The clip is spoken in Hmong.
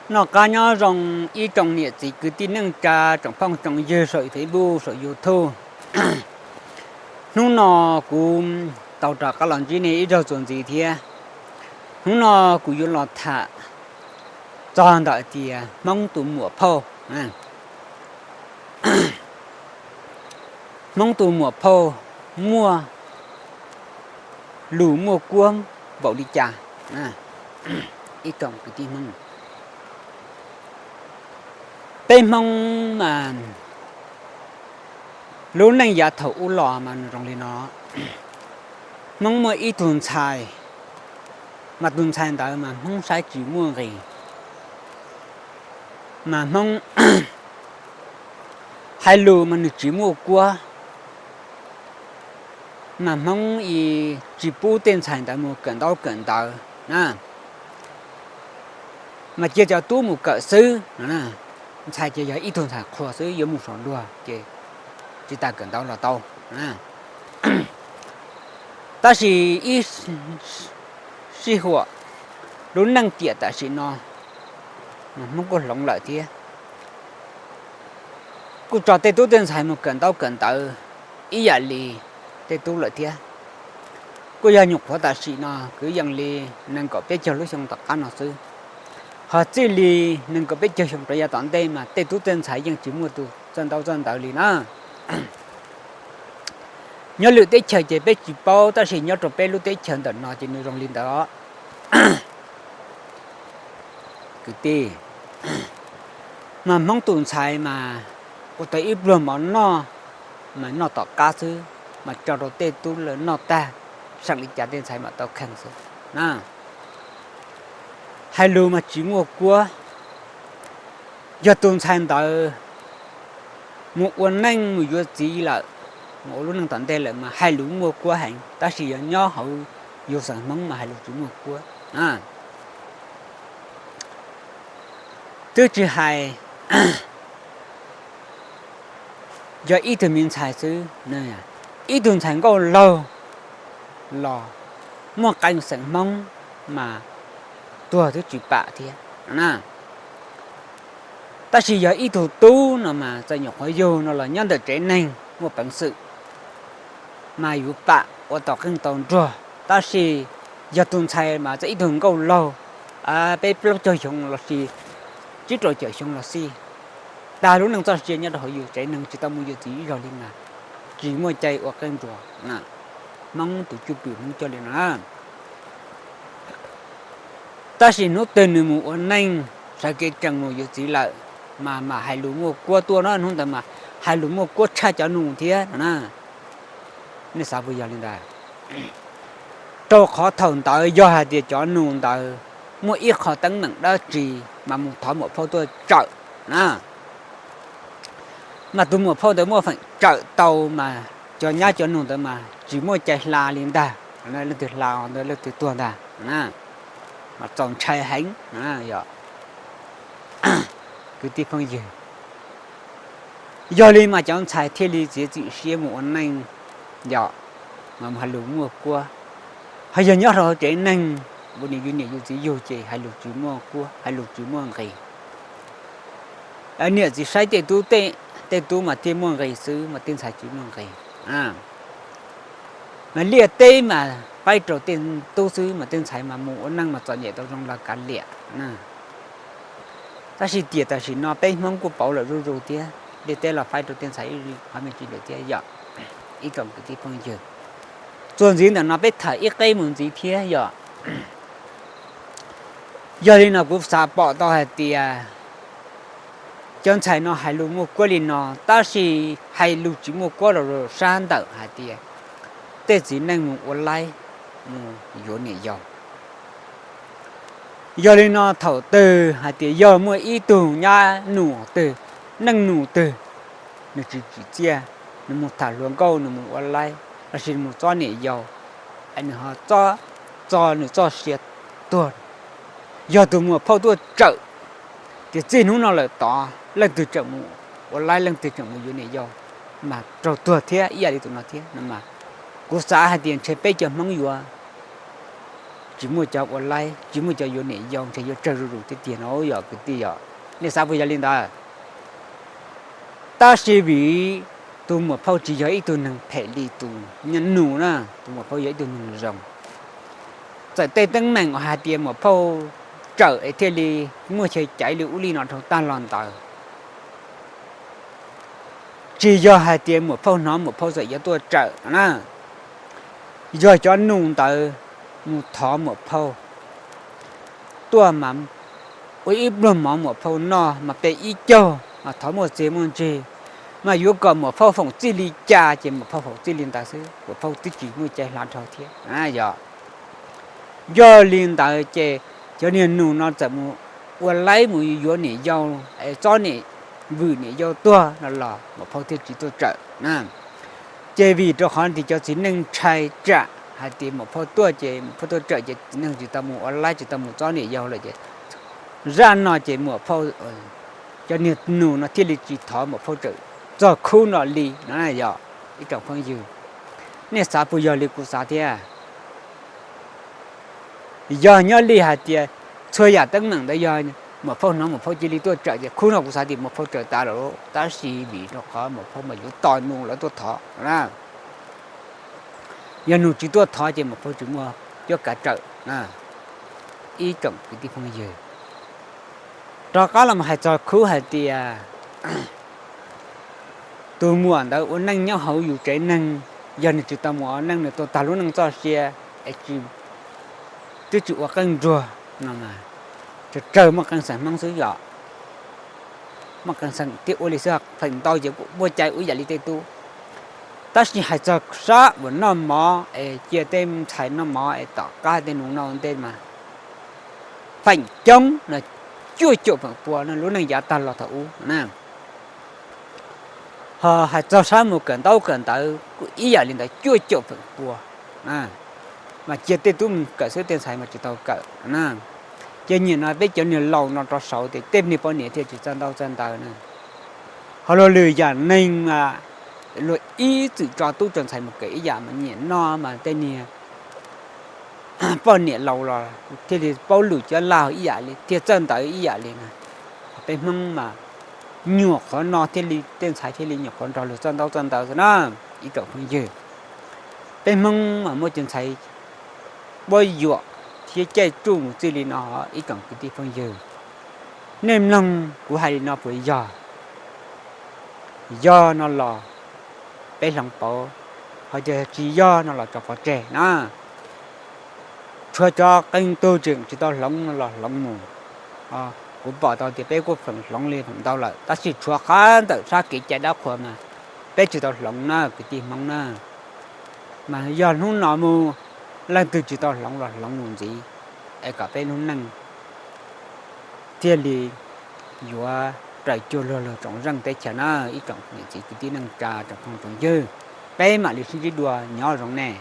Noj qab nyob zoo ib tsoom niam txiv kwv tij neej tsa, tsoom phooj tsoom ywg saum Facebook saum YouTube. Hnub no kuv tau rov qab los ntsib nej ib zaug txuas ntxiv thiab. Hnub no kuv yuav los tham txog ntawm tias Hmoob tus muam phauj. Hmoob tus muam phauj muaj lus muaj kuab npaum li cas? Ib tsoom kwv tij Hmoob, peb Hmoob mas lub neej yav thaum ub los mas nws zoo li no. Hmoob muaj ib tug ntxhais, mas tus ntxhais ntawd mas Hmoob saib tsis muaj nqis, mas Hmoob hais lus mas nws tsis muaj kuab, mas Hmoob tsis pub tej ntxhais ntawd mus kawm ntaub kawm ntawv na, mas cia cov tub mus kawm xwb no. Ntxhais ces yog ib tug ntxhais qhua xwb, yuav mus saum luag ces tsis tas kawm ntaub los tau. Tab sis ib sij huam lub neej tiam tam sim no, Hmoob kuj hloov lawm thiab, kuj tso tej tub tej ntxhais mus kawm ntaub kawm ntawv ib yam li tej tub lawm thiab. Kuj yog nyuam qhuav tam sim no kwv yees li nees nkaum peb caug lub xyoo tom qab no xwb, ho txij li nees nkaum peb caug xyoo rov yav tom ntej mas tej tub tej ntxhais yeej tsis muaj tus txawj ntaub txawj ntawv li na. Nyob lwm teb chaws ces peb tsis paub, tab sis nyob rau peb lub teb chaws ntawm no ces nws zoo li ntawd os. Kwv tij, mas Hmoob tus ntxhais mas ua tau ib pluag mov noj, mas noj tom qab xwb, mas tso rau tej tub lawv noj tag, seem li cas tej ntxhais mam tau kheej xwb na. Hais lus mas tsis muaj kuab. Yog tus ntxhais ntawd mus ua neej mus yuav txiv lawm, mus ua lub neej tom ntej lawm mas hais lus muaj kuab heev, tab sis yog nyob hauv yus xeem Hmoob mas hais lus tsis muaj kuab. Twb tsis hais yog ib tug me ntxhais xwb, ib tug ntxhais nkauj laug los muaj qee xeem Hmoob mas tuag twb tsis pam thiab na. Tab sis yog ib tug tub no mas txawm nyuam qhuav yug no los nyob ntawm tsev neeg muaj peev xwm mas yuav pam ua tau qeej tau nruag. Tab sis yog tus ntxhais mas txawm ib tug nkauj laug peb plaub caug xyoo los sis tsib rau caum xyoo los xij, tag lub neej txoj sia nyob rau hauv yus tsev neeg tsis tau mus yuav txiv ib zaug li mas tsis muaj cai ua qeej nruag. Hmoob tus cwj pwm Hmoob coj li no. Tab sis hnub twg nws mus ua neej sawv kev tseem mus yuav txiv lawm mas mam hais lus muaj kuab tuaj na, hnub ntawd mas hais lus muaj kuab tshaj cov nus thiab no na. Nej xav puas yog li ntawd? Rau qhov thaum ntawd yog hais tias cov nus ntawd muaj ib qho teeb meem dab tsi mas mus thov muam phauj tuaj tsawm na, mas tus muam phauj ntawd muaj feem tsawm tau mas cov nyab cov nus ntawd mas tsis muaj cai hla li ntag. Leej twg hla ntawd leej twg tuag ntag, mas txaus ntshai heev. Kwv tij phooj ywg, yog li mas cov ntxhais thiaj li txiav txim siab mus ua neej, yog, mas mus hais lus muaj kuab. Ho yog nyob rau hauv tsev neeg uas nws yuav niam yuav txiv yug ces hais lus tsis muaj kuab, hais lus tsis muaj nqis. Niam txiv saib tej tub, tej tub mas thiaj muaj nqis xwb, mas tej ntxhais tsis muaj nqis. Mas liaj teb mas faib rau tej tub xwb, mas tej ntxhais mas mus ua neej mas txom nyem tau zoo los kav liam. Tab sis tiam tam sim no peb Hmoob kuj pauv lawm zuj zus thiab, liaj teb los faib rau tej ntxhais ib qhov me ntsis lawm thiab yom. Ib tsoom kwv tij phooj ywg, txuas ntxiv ntawm no peb tham ib qeb mus ntxiv thiab yom. Yog li no kuv xav pom tau hais tias cov ntxhais no hais lus muaj kuab li no, tab sis hais lus tsis muaj kuab los sab ntawm hais tias tej txiv neej mus ua laib, mus yuav niam yau. Yog li no thaum twg hais tias yog muaj ib tug nyab nus twg, neej nus twg, nws tsis tsim txiaj, nws mus tham hluas nkauj, nws mus ua laib, lossis nws mus txob niam yau, es nws ho txo nws txoj sia tuag, yog tus muam phauj tuaj tsawm tias txij hnub no lawm tod leej twg tseem mus ua laib, leej twg tseem mus yuav niam yau, mas raug tuag thiab ib yam li tus no thiab no mas, kuv xav hais tias ntshe peb cov Hmoob yuav tsis muaj cov ua laib, tsis muaj cov yuav niam yau, ntshe yuav tsawg zuj zus thiab tiag no yog kwv tij yom. Nej xav puas yog li ntawd? Tab sis vim tus muam phauj tsis yog ib tug neeg phem li tus nus na, tus muam phauj yog ib tug neeg zoo. Txawm tej teeb meem uas hais tias muam phauj tsawm es thiaj li muaj chaw caiv li ub li no rau tag los ntawd, tsis yog hais tias muam phauj hnov muam phauj txawm yuav tuaj tsawm no na, yog cov nus ntawd mus thov muam phauj tuaj mas ua ib pluag mov muam phauj noj mas pe ib caug mas thov muaj txiag muaj ntsig, mas yuav kom muam phauj foom txij li cas ces muam phauj foom txij li ntawd xwb, muam phauj twb tsis muaj cai hla dhau thiab yog. Yog li ntawd ces cov niag nus no txawm mus ua laib mus yuav niam yau, es txob niam, vwm niam yau tuag no los muam phauj thiaj tsis tuaj tsawm na. Ces vim rau qhov tias cov txiv neej ntshai tsam hais tias muam phauj tuaj ces muam phauj tuaj tsawm ces txiv neej tsis tau mus ua laib tsis tau mus txob niam yau lawm ces zaj no ces muam phauj, cov niag nus no thiaj li tsis thov muam phauj tsawm txog khub no li no yog ib tsoom phooj ywg. Nej xav puas yog li kuv xav thiab? Yog nyob li hais tias txhua yam teeb meem ntawd yog muam phauj hnov muam phauj cia li tuaj tsawm ces khub no kuv xav tias muam phauj tsawm tas lawm, tab sis vim rau qhov muam phauj mas yuav tos nus lawv tuaj thov na. Yog nus tsis tuaj thov ces muam phauj tsis muaj cuab kav tsawm na. Ib tsoom kwv tij phooj ywg, rov qab los hais txog khub hais tias tus muam ntawd ua neej nyob hauv yus tsev neeg, yog nws tsis tau mus ua neej nws tuag tag lub neej txoj sia es twb tsis ua qeej nruag no mas, tsawg tsawg muaj qee xeem Hmoob xwb yom. Muaj qee xeem thiaj ua li xwb, feem ntau ces kuj muaj cai ua ib yam li tej tub. Tab sis hais txog sab uas noj mov es cia tej ntxhais noj mov es tom qab tej nus no ua ntej mas feem coob no cuaj caum feem pua no lub neej yav tag los thaum ub na. Ho hais txog sab mus kawm ntaub kawm ntawv kuj ib yam li ntawd cuaj caum feem pua, mas cia tej tub mus kawm xwb tej ntxhais mas tsis tau kawm na. Ces nim no peb cov niag laus no rov saud tias tej niag poj niam thiaj tsis txawj ntaub txawj ntawv na. Ho luag lwm yam neeg mas luag ib txwm tso tub tso ntxhais mus kawm ib yam mas nim no mas tej niag poj niam laus los thiaj li paub lwm cov lag ib yam li thiaj txawj ntawv ib yam li na. Peb Hmoob mas nyuam qhuav no thiaj li tej ntxhais thiaj li nyuam qhuav nrog luag txawj ntaub txawj ntawv xwb na. Ib tsoom phooj ywg, peb Hmoob mas muab cov ntxhais puab yuam thiab caij tsuj mus txij li no, ib tsoom kwv tij phooj ywg, nej mloog kuv hais li no puas yog? Yog no los peb hloov pauv, ho yog tsis yog no los tso pov tseg na. Tshuav cov qee tug tseem tsis tau hloov no los hloov mus. Kuv pom tau tias peb kuj feem hloov li feem ntau lawm, tab sis tshuav qab ntawm sab kev cai dab qhuas mas peb tsis tau hloov na kwv tij Hmoob na. Mas yog hnub no mus leej twg tsis tau hloov los hloov mus ntxiv, es kom peb lub neej thiaj li yuav raws cuag luag lug tsoom zeej teb chaws na. Ib tsoom niam txiv kwv tij neej tsa tsoom phooj tsoom ywg, peb mam li sib ntsib dua, nyob zoo nej.